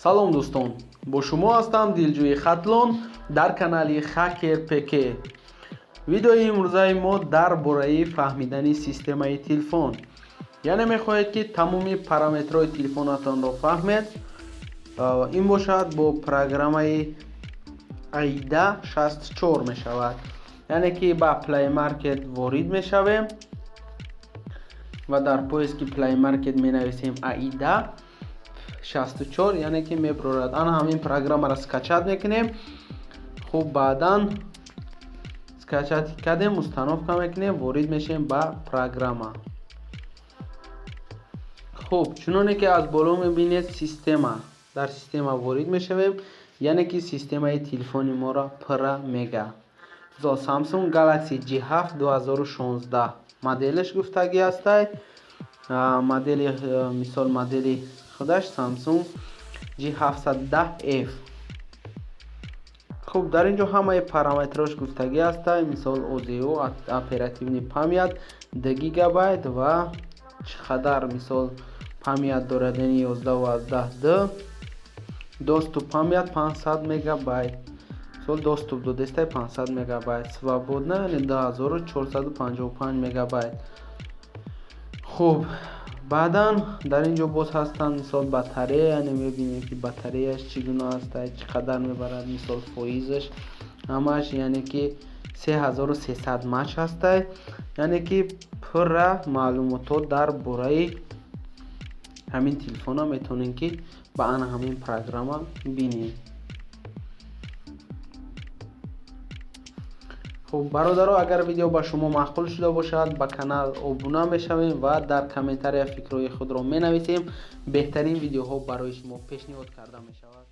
Салом, дӯстон, бо шумо ҳастам Дилҷӯи Хатлон дар канали Хакер ПК. Видеои имрӯзаи мо дар бораи фаҳмидани системаи телефон. Яъне мехоҳед, ки тамоми параметрҳои телефонатонро фаҳмед. Ин бошад, бо программаи Аида 64 мешавад. Яъне ки ба Play Market ворид мешавем ва дар поиски Play Market менависем Аида 64, яъне ки мебарорад. Ана ҳамин программаро скачать мекунем. Хуб, баъдан скачать кардем, установка мекунем, ворид мешавем ба программа. Хуб, чуноне ки аз боло мебинед, система, дар система ворид мешавем, яъне ки системаи телефони моро пурра мега. Мисол, Samsung Galaxy J7 2016 моделаш гуфтагӣ ҳастай. Модели, мисол, модели худаш Samsung J710F. Хуб, дар ин ҷо ҳамаи параметрош гуфтагӣ ҳастай. Мисол, ОЗУ, оперативный память 2 гигабайт ва чӣ қадар, мисол, память дорад, яъне 11,2, доступ память 500 мегабайт. Мисол, доступ додестай 500 мегабайт, свободно, яъне 2455 мегабайт. Хуб, баъдан дар ин ҷо боз ҳастанд, мисол, батарея, яъне мебинем, ки батареяш чӣ гуна ҳастай, чӣ қадар мебарад, мисол, фоизаш, ҳамааш, яъне ки 3300 мАч ҳастай. Яъне ки пурра маълумотҳо дар бораи ҳамин телефона метавонем, ки ба ана ҳамин программа бинем. Хуб, бародаро, агар видео ба шумо маъқул шуда бошад, ба канал обуна мешавем ва дар комментария фикрҳои худро менависем. Беҳтарин видеоҳо барои шумо пешниҳод карда мешавад.